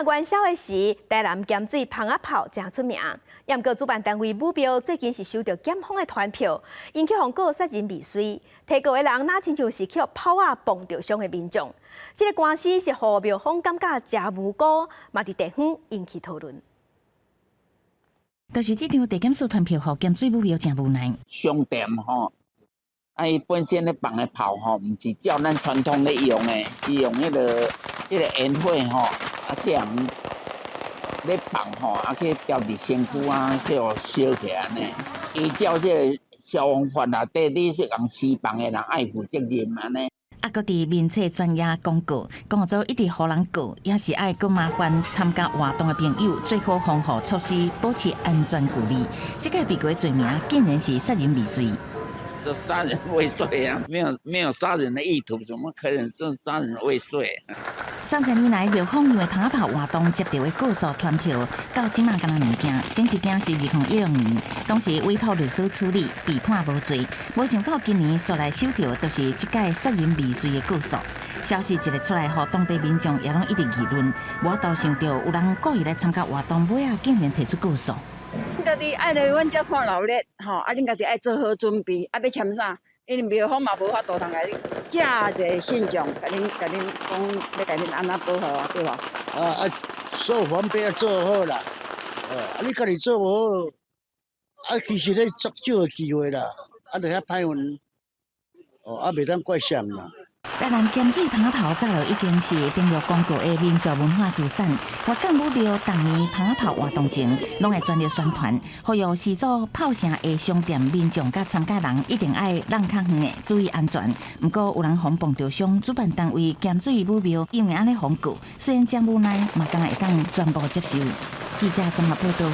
若元宵的時，台南鹹水蜂仔炮誠出名。毋過主辦單位武廟最近是收著檢方的傳票，𪜶去予告殺人未遂，提告的人若親像是去予炮仔磅著傷的民眾。這个官司是予廟方感覺誠無辜，嘛佇地方引起討論。就是這張地檢署傳票，予鹹水武廟誠無奈。商店吼，啊，伊本身咧放的炮吼，毋是照咱傳統咧用的，伊用彼个煙火吼，啊，去予人咧放吼，啊，去牢佇身軀啊，去予燒起來按呢。依照這个消防法內底，你是共施放的人愛負責任按呢。啊，閣佇面冊專頁廣告，講做一直予人告，也是愛閣麻煩參加活動的朋友做好防護措施，保持安全距離。這個被告的罪名竟然是殺人未遂。這殺人未遂啊，沒有沒有殺人的意圖，怎麼可能是殺人未遂？30年來，廟方因為蜂仔炮活動接著的告訴傳票，到這馬敢若兩件，前一件是2016年，當時委託律師處理，被判無罪。無想到今年煞來收著，就是這擺殺人未遂的告訴。消息一个出來，予當地民眾也攏一直議論。無法度想著有人故意來參加活動，尾仔竟然提出告訴。恁家己愛來阮遮看鬧熱，吼，啊，恁家己愛做好準備，啊，欲簽啥？因為廟方嘛無法度通共你遮濟信眾，共恁講，欲共恁按怎保護啊，對無？啊啊，所有防備愛做好啦，哦，啊，你家己做無好，啊，其實咧足少的機會啦，啊，就遐歹運，哦，啊，袂當怪誰啦。台南鹹水蜂仔炮早就已經是登錄公告的民俗文化資產。外港武廟逐年蜂仔炮活動前，攏會全力宣傳，呼籲四組炮城的商店民眾佮參加人一定愛讓較遠的，注意安全。毋過有人予磅著傷，主辦單位鹹水武廟因為按呢予告，雖然誠無奈，嘛敢若會當全部接受。記者綜合報道。